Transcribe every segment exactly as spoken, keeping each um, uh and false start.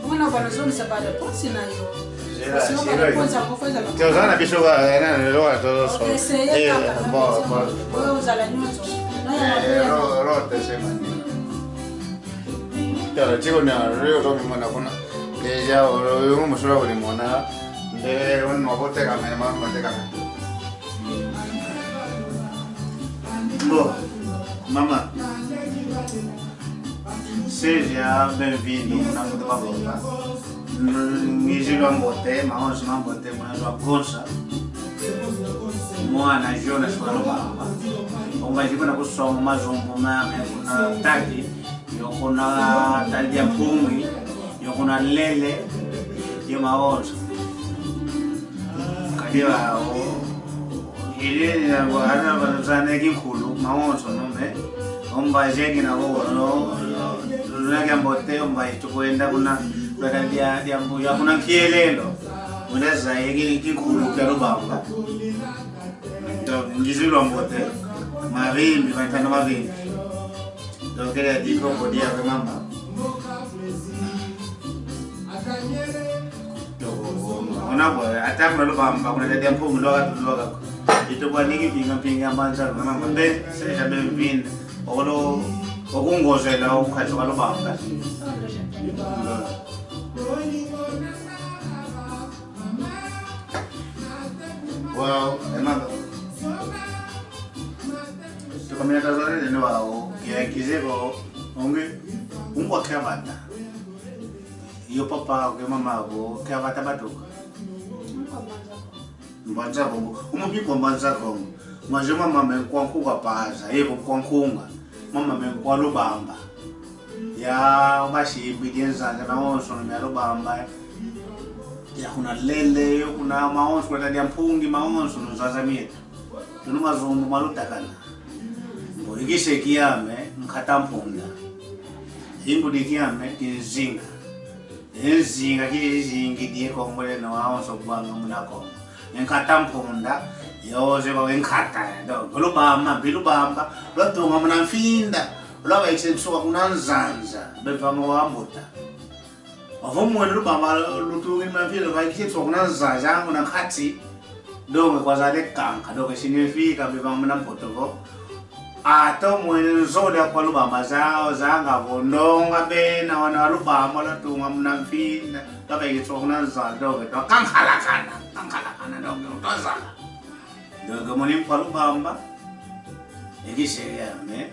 Mwana bana zone sa bala posi na yo. Zera, zera. Tozana biso ka, eh, na, na, na, to, so. Ok, c'est, eh, kaka, bon, bon. Wewe ozala nyonso. Na ya, eh, mabe ya ro, ro, te se mani. Tala, tiko na, ro, to, mwana kuna. Déjà, o, o, musula uri mwana. Nde, wan, mwa bote ka, mwa, mwa bote ka. Bon, mama. Seja bem-vindo muna Mbuta Mavova. Ngizilwa mbote, maonso mambote, muna zwa konsa. Mwana Jonas wa Lubamba. Omba zikuna kusoma mazumbu mame, kuna tadi, yo kuna tadi ya mpungi, yo kuna lele, yo maonso. Kadi wao, ile ni na kwa hana kwa zane kinkulu, maonso no me. Omba zeki na kwa no, no, no, na kia mbote, omba itu kwenda kuna, kwa dia, dia mbu, ya kuna kielelo. Muna za yeki kinkulu kia Lubamba. To, ngizilwa mbote, mavimbi, mantana mavimbi. To, kele diko kodia kwa mama. Ona bo, ata kuna Lubamba, kuna tadi ya mpungi lwaka, lwaka. Itu kwa niki pinga, pinga manza, kuna mama, be, seja bem-vindo. Olo, okungozela, okukatsoka Lubamba. Wow, e mama. Tukamina tazalele ne wao, kia kizeko, onge, ungwa kia bata. Yo papa, ke mama, bo, kia bata batuka. Mbanza Kongo. Umu pi kwa Mbanza Kongo. Mwaze mama me nkwa nkunga paza, ye kwa nkunga. Mama me nkwa Lubamba. Ya mashimbi die nzanza maonso no mia Lubamba. Ya kuna lele, yo kuna maonso, kwa tadi ya mpungi maonso, no nzanza mieto. Tunu mazumbu malutakana. Mbo ikise kiame, nkata mpunda. Imbu di kiame, kinzinga. Enzinga kizingi die Kongo leno waonso kubanga muna Kongo. Enkata mpunda, yoze ba enkata, do, Lubamba, mbi Lubamba, lwatunga muna mfinda, lwabaikise nsuka kuna nzanza, bevanga wambuta. Ovo mwene Lubamba, lutungi muna mfinda, lwabaikise nsuka kuna nzanza, muna nkati, donge kwazale kanka, donge significa, bevanga muna mpoto vo, ata mwene nzole akwa Lubamba zao, zanga vo ndonga bena wana Lubamba lwatunga muna mfinda, lwabaikiswa kuna nzanza, donge, twa kankalakana, kankalakana, donge, utwazala. Donge, muni nkwa Lubamba, ikisele ame,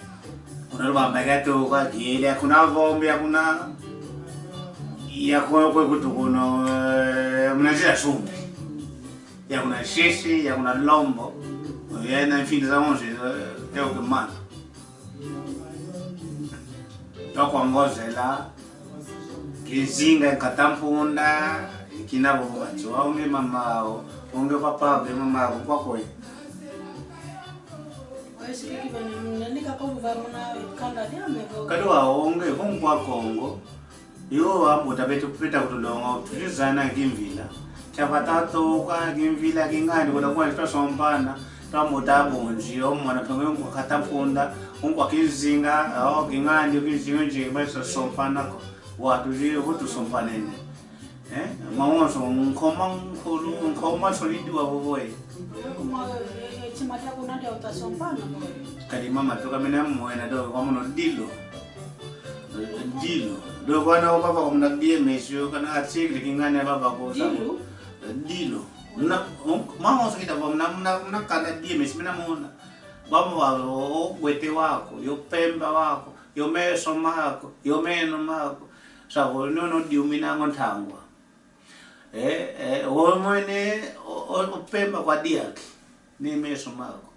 kuna Lubamba ikatuka, gile, kuna vombi, kuna, ya kuna kwe kutu kuno, eh, muna nzila sumbi. Ya kuna Sisi, ya kuna Lombo, ya na mfinda zaonso, eh, ya ukimana. Twakwangozela, kizinga nkata mpunda, kina bo wanzo, onge mama, onge papa, onge mama, kwa kwe. Kadi wa onge, kwa Kongo, yo, ambuta beto peta kutulonga, tulizana kimvila. Tiavata toka kimvila kingandi, kuna kwa twasompana, twamuta bunzi, omona penge nkata mpunda, nkwa kizinga, o kingandi, kizinga nje, basi twasompana ko. Watu zi, kutusompanene. Eh? Mawonso, nkoma nkulu, nkoma solidi wa vovoe. Kuma, eh, chima kia kuna ndia utasompana. Kadi mama tuka mina mwena do, kwa mono dilo. Dilo. Do kwa na papa kwa muna D M S yo, kana article kingani papa kwa sa. Dilo? Dilo. Muna, um, mama oso kita kwa muna, muna, muna kanda D M S, mina muna. Bamo wa, o, o, wete wako, yo pemba wako, yo meso mako, yo meno mako. Sa kwa, no, no, diumina ngo ntangwa. Eh, eh, o mwene, o, o, o pemba kwa diaki. Ni meso mako.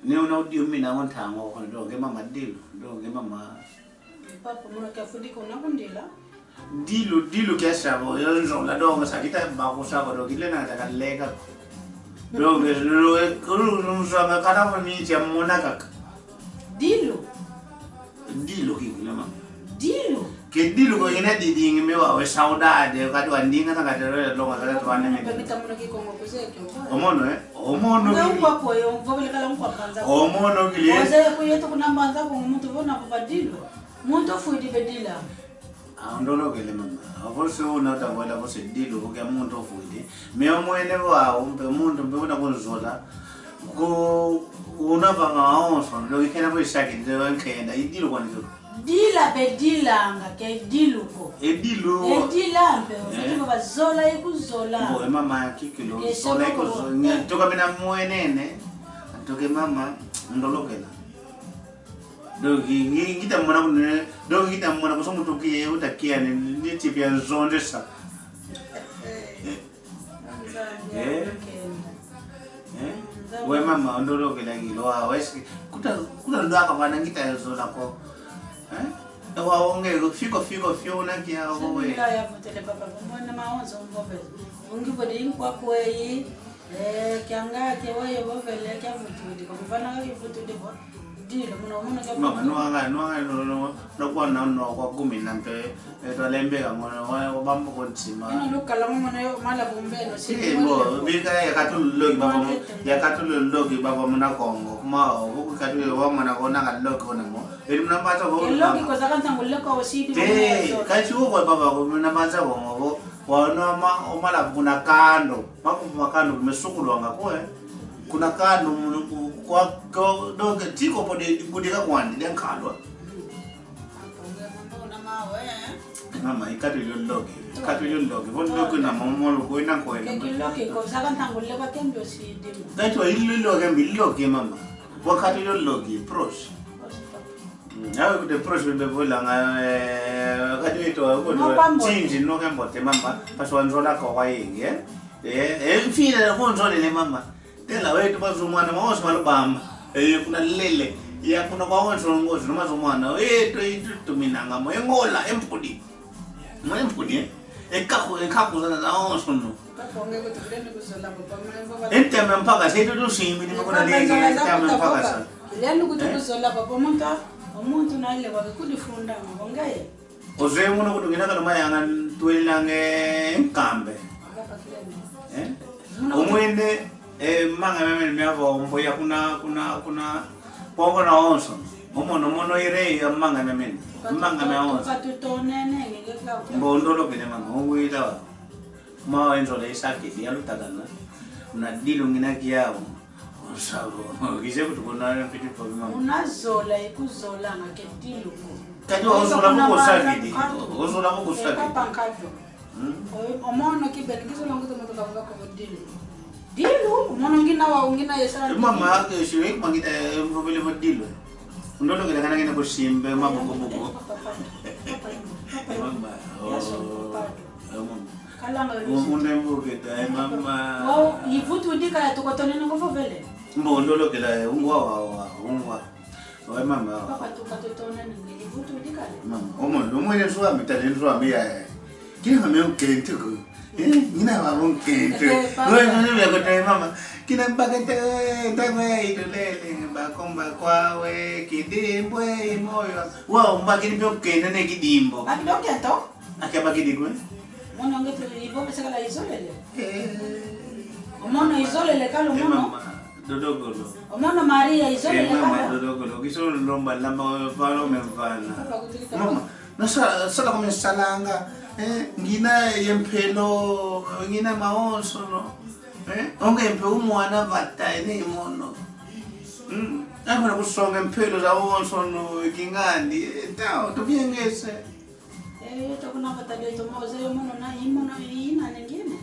Ni una udiumina ngo ntangwa, kwa donge mama dilo, donge mama. Papa, muna kia fudika una kundila? Dilo, dilo kia sabo, yo nzola donge sa kita bako sabo, donge kile na taka leka. Donge, lo, kulu, nzonga kana kwa miti ya muna kaka. Dilo? Dilo ki kule mama. Dilo? Ke dilo ko ina didingi me wa we saudade, kadi wa ndinga na kadi wa longa kadi wa nene. Pe mita muna Kikongo kuze kio. Omono, eh? Omono. Mwe ki uwa kwa yo, mvovele kala mkwa mbanza. Omono kile. Waze kuyeto kuna mbanza kwa muntu vona kwa dilo. Muntu fwidi bedila. Ah, undolokele mama. Avo se una utangwela vo se dilu, vo kia muntu ofwidi. Meo mwene vo au, mpe muntu, mpe una kunzola. Ku, una vanga onso, ndo ikena vo isaki, ndo nkenda, i dilu kwani zo. Dila be dilanga, ke dilu ko. E dilu. E dila mpe, eh? Ufwidi vo bazola, ikuzola. Mbo, e mama ya kikilo, ke zola, soko ikuzola. Nya, toka mina mwenene, toke mama, undolokela. Donc, ngi-, ngi-, ngita mona kune, donc, ngita mona kuso mutu kiye, utakia ni, ni tipi ya nzonde sa. Eh. Eh? Eh? We mama, ondolokela kilo, ah, wesi, kuta, kuta ndo aka bana ngita zola ko. Eh? Ewa onge, fiko, fiko, fio na kia, owe. Sibila ya vutele papa, mwana maonzo mbobe. Ungi bodi nkwa kweyi. Eh, kianga ke wayo bovele kia vutudi, kwa mfana kia vutudi bo. Dilo, muno, muno kia vutudi. Mama, nwanga, nwanga, no, no, no, no, kwa na, no, kwa kumi na mpe, eh, twalembe ka ngono, wa, wa bambo kontima. Ino lukala muno yo, mala bumbe no, si. Eh, mbo, bika ya katulu logi baba mu, ya katulu logi baba muna Kongo. Kuma, o, buku katulu wa mwana kona ka logi kona mo. Eri muna mbaza ko. Ke logi ko zaka ntangu leko osidi. Eh, kasi wo kwa baba ko muna mbaza ko mo, bo. Kwa no ma, o mala kuna kando. Makufu makano kumesukulwanga kwe. Kuna kano mu-, ku-, kwa, kwa, donc, tiko po de, kudika kwandi, de nkalwa. Mama, ikatu ilio loki. Ikatu ilio loki. Vo loki na momo lo kwenda kwenda. Keki loki, ko saka ntangu leba kembi osidi. Katu ilio loki, kembi loki, mama. Wakati ilio loki, pros. Mm, awe kute pros bebe volanga, eh, kati weto, awe kute no kambote. Chinji no kambote, mama. Paso wanzola kwa wayingi, eh. Eh, eh, mfina na kunzolele mama. Tela wetu mazumwana, maonso malubamba. Eh, kuna lele. Ya kuna kwa onso ngozi, no mazumwana. Eh, to, itu tuminanga mo. Engola, empudi. Mo empudi, eh. Ekaku, ekaku zana za onso no. Enteme mpaka sa, itu tusimbi, ni makuna lenge, enteme mpaka sa. Kilenu kuti kuzola papa, omuntu, omuntu na ile wake kudifunda, mabonga ye. Ozeye mono kutu ngina kano mayanga ntwelelanga nkambe. Eh? Omwene, eh, manga meme miavo mbo ya kuna, kuna, kuna, kwa kuna onso. Omono, mono ire ya manga meme. Manga meme onso. Mbo ndolo kene manga, ongwita wa. Mao enzola isakidi ya lutakana. Una dilu ngina kiao. Osabo. Kize kutu kuna mpiti pobi mama. Una zola, ikuzolanga ke dilu ko. Kati wa ozola kuko sakidi. Ozola kuko sakidi. Papa nkatu. Hmm? O-, omono kibeni, kizola ngutu moto kavuka ko dilu. Dilu, omono ngina wa, ngina yesa. E mama, ke shiro, e mangita, e mvovele vo dilu. Ndolo kele kana ngina kusimbe, maboko boko. Papa, papa, papa, papa. Mama, oh. Yaso, papa. Eh, mama. Kalanga. Unde mbuketa, eh, mama. Wau, ivutu dika ya tukotonene ngo vovele. Mbo ndolokela, eh, ungwa, wa, wa, ungwa. Wa, mama, wa. Papa, tukatotonene, ivutu dika. Mama, omo, omo ne nzwa mi, tale nzwa mi ya, eh. Kina me unkente ko. Eh, ngina wa unkente. Eh, papa. Wewe, wewe, wewe, kote, mama. Kina mbakete, eh, ndawe, idulele, mbakomba kwawe, kidimbwe, imoyo. Wa, mbakini pe unkente ne kidimbo. Bakini unkento? Ake bakidi kwe? Mono ngetu ibo besekala izolele. Eh. Omono izolele kalo. Eh, mono. Mama, dodogolo. Omono Maria izolele. Eh, mama, kalo. Dodogolo. Kisolo lomba lamba falo memvana. Papa kutukita. Mama, na sa-, sala kome salanga. Eh, ngina ye mpelo, ngina maonso, no? Eh, onge mpe umwana vata ene mono. Mm, akona kusonga mpelo za onso, no, kingandi. Eh, tao, tuviengese. Eh, to kuna vata dieto mo, ozeye mono na, i mono ina ningine.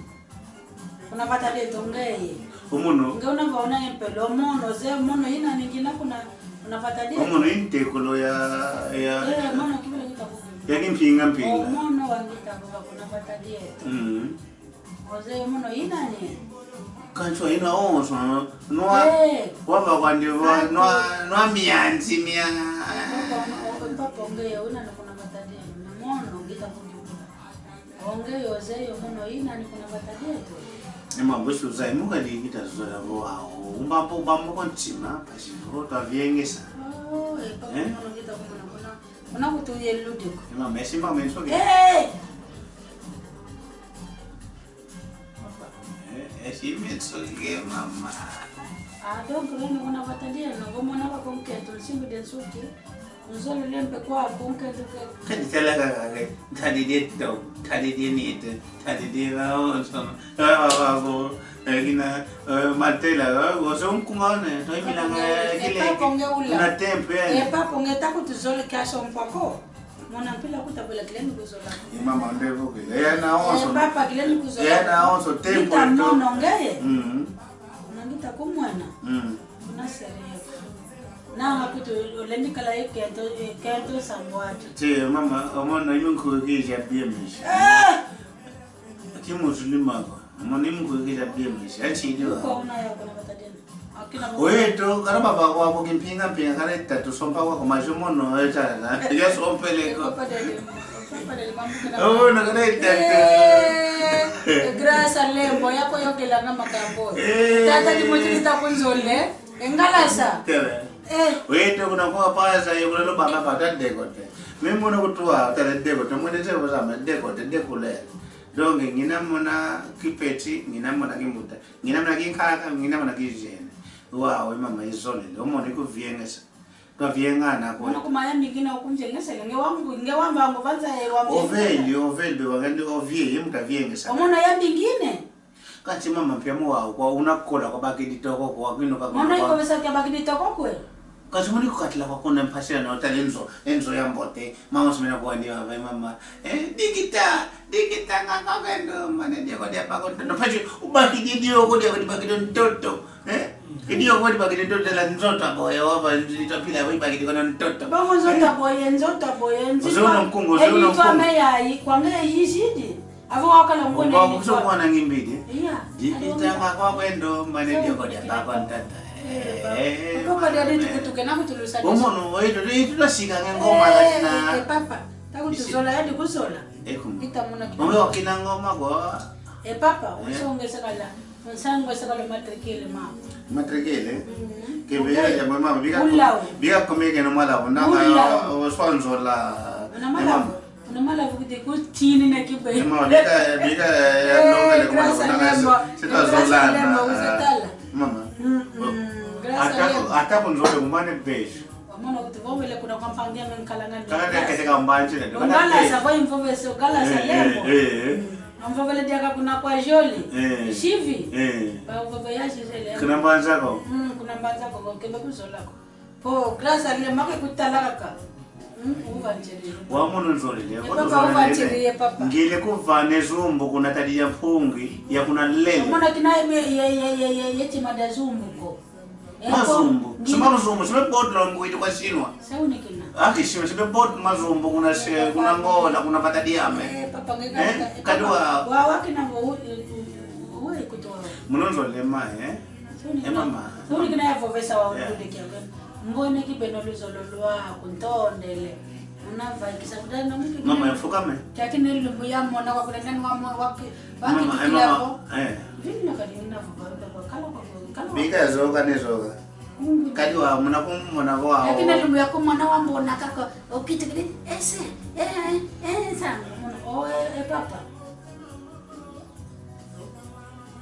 Kuna vata dieto ngeye. Omono. Nge una vaona empelo, omono, ozeye mono ina ningine kuna, kuna vata dieto. Omono intekolo ya, ya. Eh, mono kibele ngita kuku. Ya kimpinga mpinga. Omono wangita kuku kuna vata dieto. Mm. Ozeye mono ina ni. Kansi wa ina onso, no? Nwa, eh, wava kwandi wa, kansi nwa, nwa mianzi mia. Papa, o, o, papa, ngeye una no kuna vata dieto. Mono, ngita kuku. Ongeye ozeye mono ina ni kuna vata dieto. Ema bwesu zai muka di ngita zola vo wau. Umba po, umba po kontima, pasi vo twaviengesa. Oh, eh, papa, eh? Mono ngita kumona kuna, kuna kutu ye ludiko. Ema mesi mba menso ke. Eh! Eh, esi menso ke, mama. Ah, donc, reno kuna vata dieto, no, vo mona va konketo, nsimbu de nsuki. Nzolele mpe kwa kunkele ke. Kadi tala kaka ke, tadi die to, tadi die nite, tadi die na onso. Baba babo, egina, matela, oso nkunga ne, to imilanga kile. Epa ponge ula. Na tempe. Epa ponge taku tuzole kia so mpako. Mona mpila kuta bela kile ni kuzola. Imama ndevo kile. Ena onso. Papa kile ni kuzola. Ena onso tempo. Nita mono ngeye. Mm. Nangita kumwena. Mm. Una serio. Nanga kutu olendi kala ye kento, ye kento sambwatu. Te, mama, omono imunku kija biemis. Ah! Ki musulima ko. Omono imunku kija biemis. Anchi idio. Uko una ya kuna matadena. Akina mo. Oye, to, kana baba kwa kimpinga mpinga kana itatu sompa kwa kumajo mono, e tala. Ya sompele ko. Papa dele, papa dele, mamu kina. Oh, na kana itatu. Eh, graça lembo, yako yokelanga makambo. Eh. Tata ni motili takunzole. Engalasa. Tele. Eh. Wetu kuna kwa pasa, ye kuna lo baba bata dekote. Mi muna kutua, tele dekote, mwene tele kwa zama, dekote, dekule. Donc, ngina muna kipeti, ngina muna kimbuta. Ngina muna kinkaka, ngina muna kijene. Wao, mama izolele, omoni kuviengesa. Twaviengana kwa. Muna kumaya mingine okunjengesele, nge wangu, nge wamba wangu vanza ye wamba. Oveli, oveli, be wangandi ovie, ye mutaviengesa. Omona ya mingine. Kansi mama mpia mu wau kwa unakola kwa bakidi toko kwa kino ka. Mona iko bisa kia bakidi toko kwe. Kansi muni kukatila kwa kuna mpasila na otali enzo, enzo ya mbote. Mama simena kwa ni wa mama. Eh, dikita, dikita nga kwa kendo, mane dia kwa dia pako ntoto. Pasi, ubakidi dio kwa dia kwa bakidi ntoto. Eh? Idio kwa bakidi ntoto la nzota boye, wava nzita pila kwa bakidi kwa ntoto. Bango nzota boye, nzota boye, nzita. Uziona mkungu, uziona mkungu. Eni twa meya, kwa nge yizidi. Avo wakala ngone. Kwa kuso kwa na ngimbidi. Iya. Dikitanga kwa kwendo, mane dio kwa dia papa ntata. Eh, papa dia ditukutuke na kutulusa. Omono, oito, itu na sika nge ngoma la tina. Eh, papa. Takutuzola, ya dikuzola. Ekum. Ita muna kita. Onge wakina ngoma kwa. Eh, papa, usonge sakala. Nsangu sakala matrikile, mama. Matrikile? Mhm. Kebe ya mama, biga ko-, biga komeke no mala, nanga oswanzola. Una mala. Una mala vukite kutini na kibe. Mama, biga, biga, eh, nongele kumana, graça nanga lembo. Sita zola na. Mama. Mm, mm. Graça lembo. Ata kunzole kumane beji. Wamona kuti vovele kuna kwa mpangi ame nkalanga ni. Kala dia kete ka mbanji ne. Ungala sa kwa imvovese, ungala sa lembo. Eh, eh, eh. Amvovele diaka kuna kwa Joli. Eh. Shivi. Eh. Ba vove ya shizele. Kuna mbanza ko. Mm, kuna mbanza ko, kembe kuzola ko. Po, graça lembo ke kutalaka ka. Mm, uvanjiri. Wamono nzolele, papa, uvanjiri, papa. Ngile kuvane zumbu kuna tadi ya mpungi, ya kuna lele. Mona kina ye, ye, ye chima da zumbu ko. Mazumbu. Sima mazumbu, sima botolo ngwidi kwa shinwa. Aki shinwa, sima bot mazumbu kuna she, kuna ngola, kuna patadi ame. Eh, papa nge. Eh, kadi wa. Wa, wa kina ngo, u, u, u, u, kutola. Munonzolele ma, eh? Eh, mama. Soni kina ya vovesa wa ulule kia. Mbone kibeno luzolo lwa kuntondele. Una vaikisa kudai no miki. Mama, ya fukame. Kia kine lumbu ya mona kwa kudai nani wa mo-, wa ki-, wa ki-, mama, eh, mama, eh. Vili na kadi una vuka, una kwa kala kwa, kala kwa. Bika zoka ne zoka. Mm. Kadi wa muna kumona kwa. Lakini lumbu ya kumona wa mbona kako, okiti kidi, ese, eh, eh, eh, sa, mona, oh, eh, eh, papa.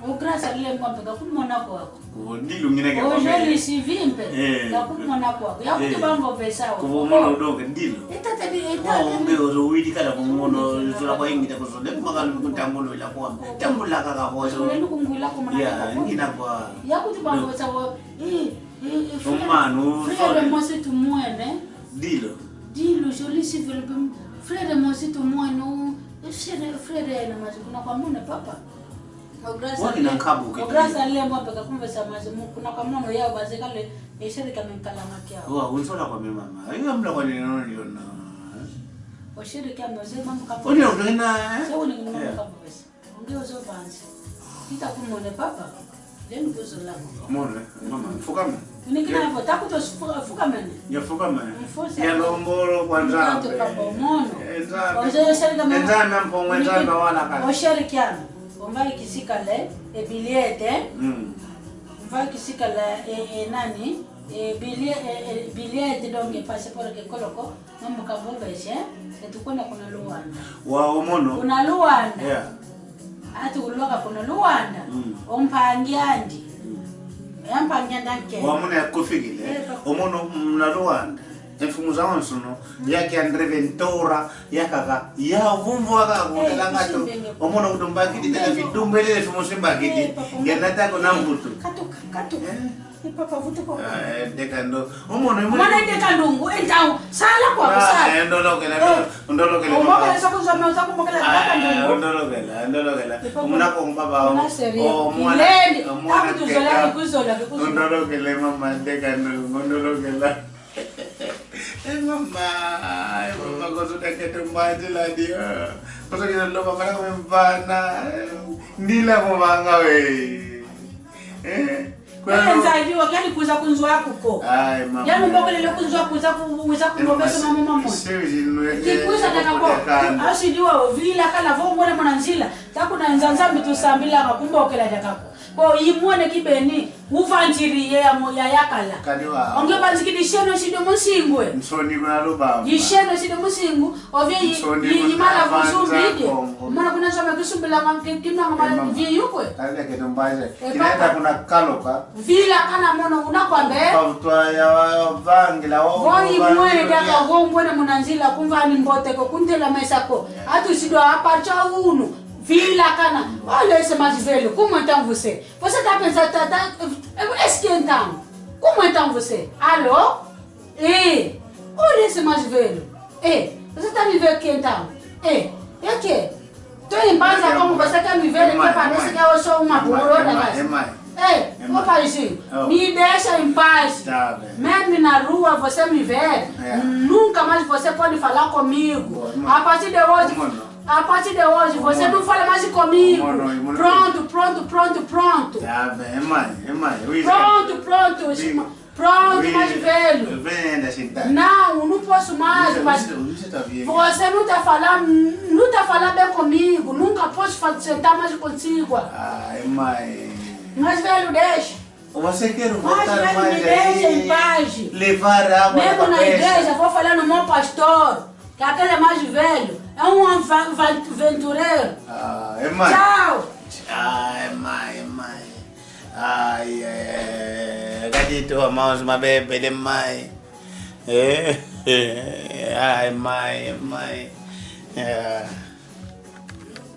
O graça lembo mpe kakumona kwako. O dilu ngina ke. O jeli sivi mpe. Eh. Kakumona kwako. Ya kuti bambo pesa o. Kubo mono udoke dilu. Etata bi, etata bi. Kwa ombe ozo widi kala kumono, zola kwa ingita kuzo. Neku makalu kuntambulu ila kwa. Tambula kaka kwa ozo. Ozo nenu kungwila kumona. Ya, ngina kwa. Ya kuti bambo pesa o. Eh, eh, eh, frère. Omanu, frère, frère. Mosi tumwene. Dilo. Dilo, joli civil, frère mosi tumwene, eh, frère, frère na mazi kuna kwa mona papa. O graça. Waki na nkabu kiti. O graça lembo mpe kakumvesa mazi mu-, kuna kwa mona ya baze kale, e shirika menkalanga kia. Wa, unsola kwa mi mama. Ayo amla kwa ni no, ni no. O shirika mazi mama kapu. Oni okena, eh? Se oni ni mama kapu pesa. Ndio zo banzi. Ita kumone papa. Then kuzo lako. Mone, mama, fukame. Unikina hapo, takuto fuka-, fukamene. Ya fukame. Mfose. Ya lombolo kwa Nzambe. Nzambe papa, mono. Eh, Nzambe. Ozo shirika mama. Nzambe mpongo, Nzambe wana kati. O shirika. Omba ikisikale, e bilhete. Mm. Omba ikisikale, e, e nani? E bilhe-, e, e bilhete donc e passeport ke koloko. Mama kavovese, e tukuna kuna Luanda. Wa omono. Kuna Luanda. Yeah. Ati ulwaka kuna Luanda. Mm. O mpangi andi. Mm. Ya mpangi andi anke. Wa muna ya kufikile. Eh, papa. Omono muna Luanda. Mfumu zawonsono, ya kia André Ventura, ya kaka, ya vumvu aka, eh, kutelanga to. Kusimbenge. Omono kutumbakidi, tena vidumbelele mfumu simbakidi, eh, papa, ya natako na mvutu. Katuka, katuka. Eh? Eh, papa, vutuka. Ah, eh, deka ndo. Omono, omono. Mwana deka ndungu, entao, sala kwa, ah, sala. Eh, ndolokela, eh, ndolokela, omono, mama. Esa kuzwa, mama, esa kumokela, ah, deka ndungu. Ndolokela, ndolokela. Eh, papa. Omuna ko mbaba, mwana sérieux. Oh, mwana, kilendi, oh, mwana takutuzola, keka. Kuzola, kuzola. Ndolokela, mama, deka ndungu, ndolokela. Eh, mama, eh, mama, koso deke tumbazi la dia. Koso kina loba mana kome mbana. Eh, ndila mo manga we. Eh, kwa eh, nzali wa kiani kuza kunzwa kuko. Ai, mama. Yanu mbokelele kunzwa kuza ku-, kuza kumbobesa mama mama. Kikuza deka ko. Asi diwa ovila kana vo mwana mwana nzila. Takuna nzanza mbitu sambila nga kumbokela deka ko. Ko imwene kibeni, uvanjiri ye ya mo-, ya yakala. Kadi wa. Onge banzikidi sheno shidi musingu e. Nsoni kuna luba. Isheno shidi musingu, ovye i-, nsoni i-, kuna imala vanza kusumbi ide. Kongo. Mwana kuna soma kusumbila mwa ki-, kino nga mala. Ema. Mvi yukwe. Kadi ke tumbaze. E, kineta papa. Kuna kaloka. Vila kana mono una kwambe. Kavutwa ya vangila wa. Vo imwene diaka vo mbwene muna nzila kumva ni mbote ko kuntela mesa ko. Yeah. Atu sidwa aparcha unu. Vila kana. Olese Majivelo, comment-e então você? Você tá pensando, tá, tá, eh, est-ce que então? Comment-e então você? Alô? Eh, olese Majivelo. Eh, você tá me vendo aqui então? Eh, é que? Tô em Banza como você tá me vendo, que parece que eu sou uma burona, mas. Eh, ô paizinho, me deixa em paz. Tá bem. Mesmo na rua você me vê, nunca mais você pode falar comigo. A partir de hoje, a partir de hoje, você não fala mais comigo. Pronto, pronto, pronto, pronto. Tá bem, é mãe, é mãe. Pronto, pronto, pronto, Majivelo. Vem, anda sentar. Não, não posso mais, mas você não tá falando, não tá falando bem comigo. Nunca posso fa-, sentar mais consigo. Ah, é mãe. Majivelo, deixa. Você quer voltar mais aí? Majivelo, me deixa em paz. Levar água da cabeça. Mesmo na igreja, vou falar no meu pastor. Que aquele Majivelo é um ava-, va-, aventureiro. Ah, é mãe. Tchau. Ah, é mãe, é mãe. Ai, ai, ai, ai. Gatito, irmãos, uma bebê de mãe. É, é, ai, mãe, é mãe. É.